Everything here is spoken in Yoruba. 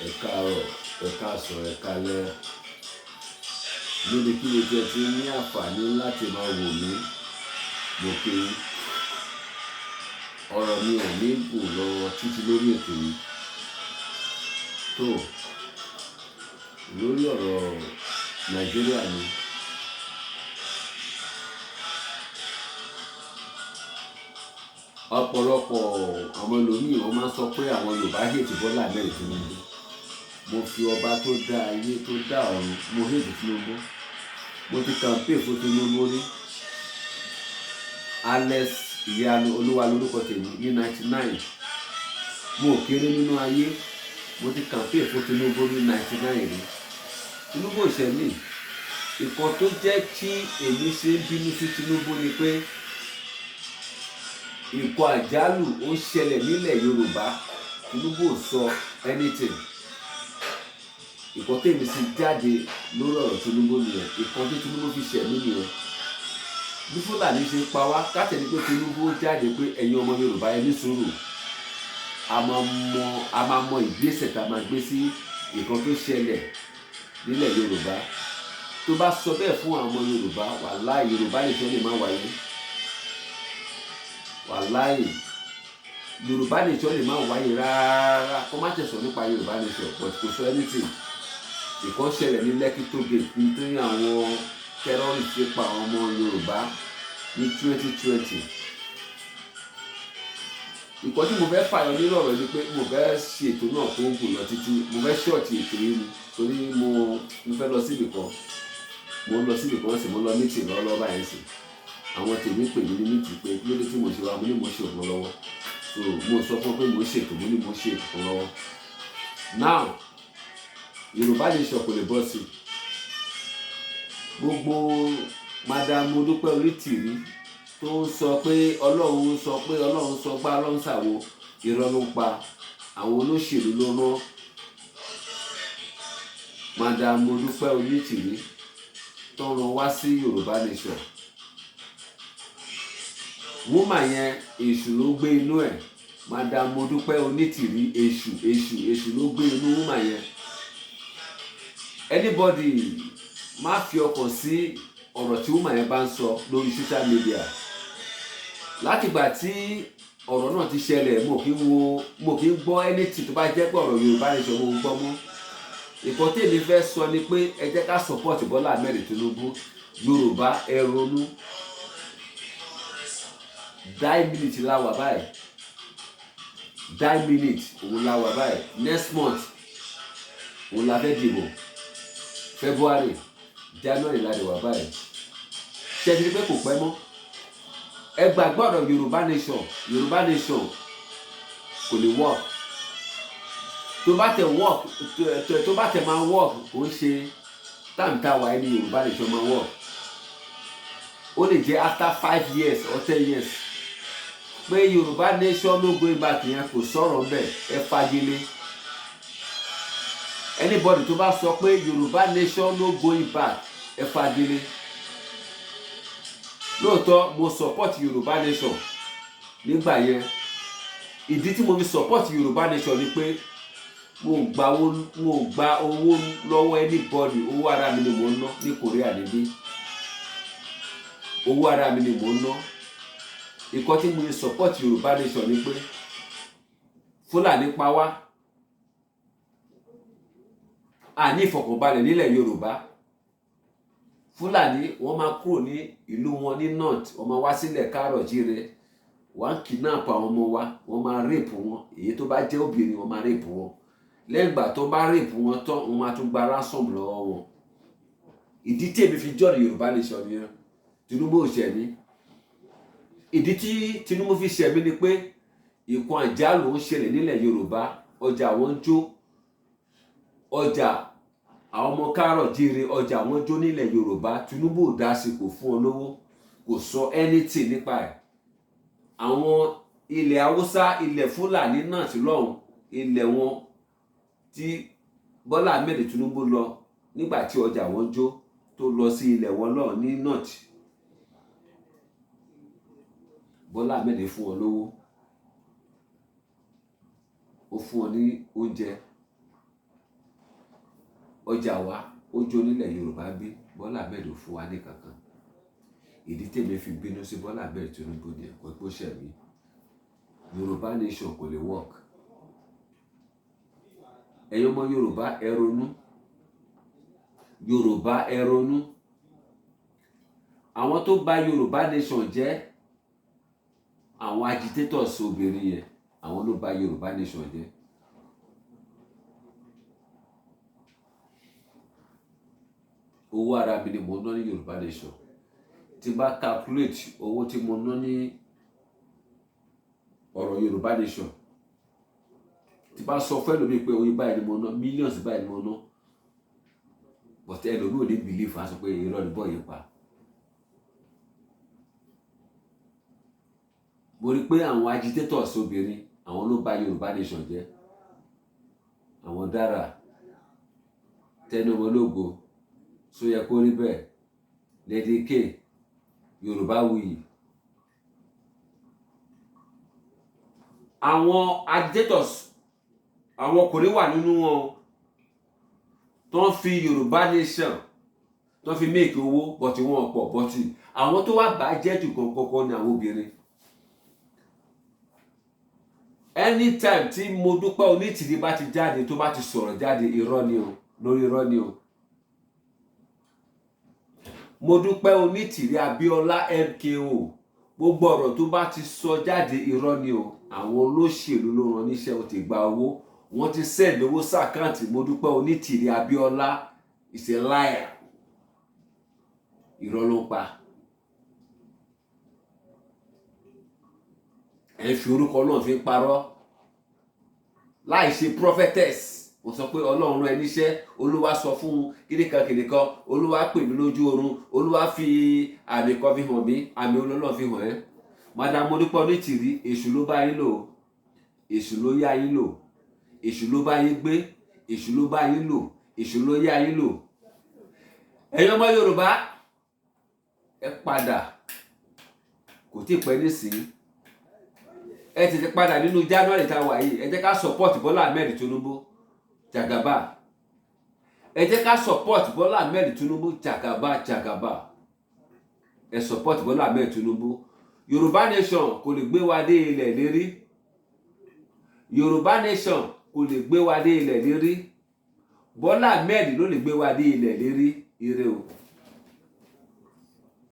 Ẹ káàárọ̀, ẹ káàsán, ẹ káalẹ́. Níbikíbi tí ẹ ti ní àǹfààní láti máa wò mí, mo kí yín. Ọ̀rọ̀ mi ò ní gùn lọ títí lórí ètò yìí. Tó lórí ọ̀rọ̀ Nàìjíríà ni. Ọ̀pọ̀lọpọ̀ àwọn ẹlòmíì wọ́n máa ń sọ pé àwọn Yorùbá hate Bọ́lá Ahmed Tinubu. Mo fi ọba tó dá ayé tó dá ọ̀run, mo hate Tinubu. Mo ti campaign fún Tinubu rí. Alex Ìyanu Olúwa lórúkọ tèmi ní 99. Mo kéré nínú ayé. Mo ti campaign fún Tinubu ní 99 rí. Tinubu ò ṣẹ̀ mí. Ìkan tó jẹ́ kí èmi ṣe ń bínú sí Tinubu ni pé ìkọ̀ àjálù ó ṣẹlẹ̀ nílẹ̀ Yorùbá. Tinubu ò sọ anything. Ìkan tèmi sì jáde lórí ọ̀rọ̀ Tinubu nìyẹn. Ìkan tí Tinubu fi ṣẹ̀ mí nìyẹn. Bí Fúlàní ṣe pa wá, ká tẹ̀ ní pé Tinubu ó jáde pé ẹ̀yin ọmọ Yorùbá, ẹ ní sùúrù. A máa mọ ìgbésẹ̀ tá a máa gbé sí ìkan tó ṣẹlẹ̀ nílẹ̀ Yorùbá. Tó bá sọ bẹ́ẹ̀ fún àwọn ọmọ Yorùbá, wàláì, Yorùbá nation lè má wáyé. Wàláì, Yorùbá nation lè má wáyé rárá. Kó má tẹ̀sán nípa Yorùbá nation, but kò sọ anything. Ìkan ṣẹlẹ̀ ní Lekki toll gate nítorí àwọn terrorists ṣe pa àwọn ọmọ Yorùbá ní 2020. Ìkan tí mo fẹ́ fàyọ nínú ọ̀rọ̀ ni pé mo fẹ́ ṣe ètò náà kó gùn lọ títí. Mo fẹ́ short ètò yìí ni torí mo fẹ́ lọ síbì kan. Mo ń lọ síbì kan sì, mo ń lọ meeting lọ́wọ́lọ́wọ́ báyìí sí. Àwọn tèmi pè mí ní meeting pé kí ló dé tí mo ṣe wá. Mo ní mo ṣe òkan lọ́wọ́. So mo sọ fún ọ pé mo ṣètò, mo ní mo ṣe ètò lọ́wọ́. Now, Yorùbá nation kò lè bọ́ sí. Gbogbo Madam Modúpẹ́ Onítìrí tó ń sọ pé Ọlọ́run sọ pé Ọlọ́run sọ gbá, Ọlọ́run ṣàwo, irọ́ ló ń pa. Àwọn olóṣèlú ló rán Madam Modúpẹ́ Onítìrí tó ń rán wá sí Yorùbá nation. Woman yẹn, èṣù ló gbé inú ẹ̀. Madam Modúpẹ́ Onítìrí, èṣù, èṣù, èṣù ló gbé inú woman yẹn. Anybody má fi ọkàn sí ọ̀rọ̀ tí woman yẹn bá ń sọ lórí social media. Látìgbà tí ọ̀rọ̀ náà ti ṣẹlẹ̀, mo kì í wo, mo kì í gbọ́ anything tó bá jẹ́ pé ọ̀rọ̀ Yorùbá nation mo ń gbọ́ mọ́. Ìkan tí èmi fẹ́ sọ ni pé ẹ jẹ́ ká support Bọ́lá Ahmed Tinubu. Yorùbá, ẹ ronú. Die minute la wà báyìí. Die minute òun la wà báyìí. Next month òun la fẹ́ dìbò, February. January la dé wà báyìí. Ṣe ti rí pé kò pẹ́ mọ́? Ẹ gbàgbọ́ ọ̀rọ̀ Yorùbá nation. Yorùbá nation kò lè work. Tó bá tẹ work, tó bá tẹ máa work, kò ń ṣe time tá a wà ní Yorùbá nation máa work. Ó lè jẹ́ after 5 years or 10 years pé Yorùbá nation no going back yẹn, kò sọ̀rọ̀ mbẹ̀. Ẹ fagilé. Anybody tó bá sọ pé Yorùbá nation no going back, ẹ fagilé. Lóòótọ́, mo support Yorùbá nation nígbà yẹn. Ìdí tí mo fi support Yorùbá nation ni pé mo gba owó lọ́wọ́ anybody. Owó ara mi ni mo ń ná ní Korea níbí. Owó ara mi ni mo ń ná. Ìkọ́ tí mo fi support Yorùbá nation ni pé Fúlàní pa wá, àní ìfọ̀kànbalẹ̀ nílẹ̀ Yorùbá. Fúlàní, wọ́n máa kúrò ní ìlú wọn ní north, wọ́n máa wá sílẹ̀ káàrọ̀ jíire, wọ́n á kidnap àwọn ọmọ wa, wọ́n máa rape wọn. Èyí tó bá jẹ́ obìnrin, wọ́n máa rape wọn. Lẹ́yìn ìgbà tó bá rape wọn tán, wọ́n máa tún gba ransom lọ́wọ́ wọn. Ìdí tí èmi fi join Yorùbá nation nìyẹn. Tinubu ò ṣẹ̀ mí. Ìdí tí Tinubu fi ṣẹ̀ mí ni pé ìkan àjálù ń ṣẹlẹ̀ nílẹ̀ Yorùbá. Ọjà wọn jó, ọjà àwọn ọmọ káàrọ̀ jíire, ọjà wọn jó nílẹ̀ Yorùbá. Tinubu ò dá sí, kò fún ọ lówó, kò sọ anything nípa ẹ̀. Àwọn ilẹ̀ Haúsá, ilẹ̀ Fúlàní náà sí lọ́hùn, ilẹ̀ wọn tí Bọ́lá Ahmed Tinubu lọ nígbà tí ọjà wọn jó, tó lọ sí ilẹ̀ wọn lọ́hùn ní north, Bọ́lá Ahmed fún wọn lówó, ó fún wọn ní oúnjẹ. Ọjà wa ó jó nílẹ̀ Yorùbá bí. Bọ́lá Ahmed ò fún wa ní kankan. Ìdí tèmi fi bínú sí Bọ́lá Ahmed Tinubu ní ẹ̀kọ́ pé ó ṣẹ̀ mí. Yorùbá nation kò lè work. Ẹ̀yin ọmọ Yorùbá, ẹ ronú. Yorùbá, ẹ ronú. Àwọn tó bà Yorùbá nation jẹ́, àwọn agitators obìnrin yẹn, àwọn ló bà Yorùbá nation jẹ́. Owó ara mi ni mo ná ní Yorùbá nation. Tí bá calculate owó tí mo ná ní ọ̀rọ̀ Yorùbá nation, tí bá sọ fún ẹlòmíì pé oye báyìí ni mo ná, millions báyìí ni mo ná, but ẹlòmíì ò ní believe, á sọ pé irọ́ ni bọ́ọ̀ yẹn pa. Mo rí i pé àwọn agitators obìnrin, àwọn ló bà Yorùbá nation jẹ́. Àwọn dára tẹnu ọmọ ológo só yẹ kó rí bẹ́ẹ̀, Lady K, Yorùbá wuyì. Àwọn agitators, àwọn ọkùnrin wà nínú wọn tó ń fi Yorùbá nation tó ń fi make owó, but wọn pọ̀, but àwọn tó wà bá jẹ́ jù kọ̀ọ̀kan ni àwọn obìnrin. Anytime tí Modúpẹ́ Onítìrí bá ti jáde, tó bá ti sọ̀rọ̀ jáde, irọ́ ni o, lórí irọ́ ni o. Modúpẹ́ Onítìrí Abíọ́lá MKO, gbogbo ọ̀rọ̀ tó bá ti sọ jáde, irọ́ ni o. Àwọn olóṣèlú ló rán níṣẹ́, ó ti gba owó, wọ́n ti send owó sí account Modúpẹ́ Onítìrí Abíọ́lá is a liar. Irọ́ ló ń pa. Ẹ fi orúkọ náà fi ń parọ́ láì ṣe prophetess. Mo sọ pé Ọlọ́run rán ẹ níṣẹ́, Olúwa sọ fún un kíníkan kíníkan, Olúwa pè mí lójú oorun, Olúwa fi àmì kan fi hàn mí. Àmì Ọlọ́run fi hàn ẹ́? Madam Modúpẹ́ Onítìrí, èṣù ló bá yín lò, èṣù ló yá yín lò, èṣù ló bá yín gbé, èṣù ló bá yín lò, èṣù ló yá yín lò. Ẹ̀yin ọmọ Yorùbá, ẹ padà, kò tí ì pẹ́ nísìnyí. Ẹ tètè padà nínú January tá a wà yìí. Ẹ jẹ́ ká support Bọ́lá Ahmed Tinubu Jagaba. Ẹ jẹ́ ká support Bọ́lá Ahmed Tinubu Jagaba Jagaba. Ẹ support Bọ́lá Ahmed Tinubu. Yorùbá nation kò lè gbé wa dé ilẹ̀ lérí. Yorùbá nation kò lè gbé wa dé ilẹ̀ lérí. Bọ́lá Ahmed ló lè gbé wa dé ilẹ̀ lérí. Ire o.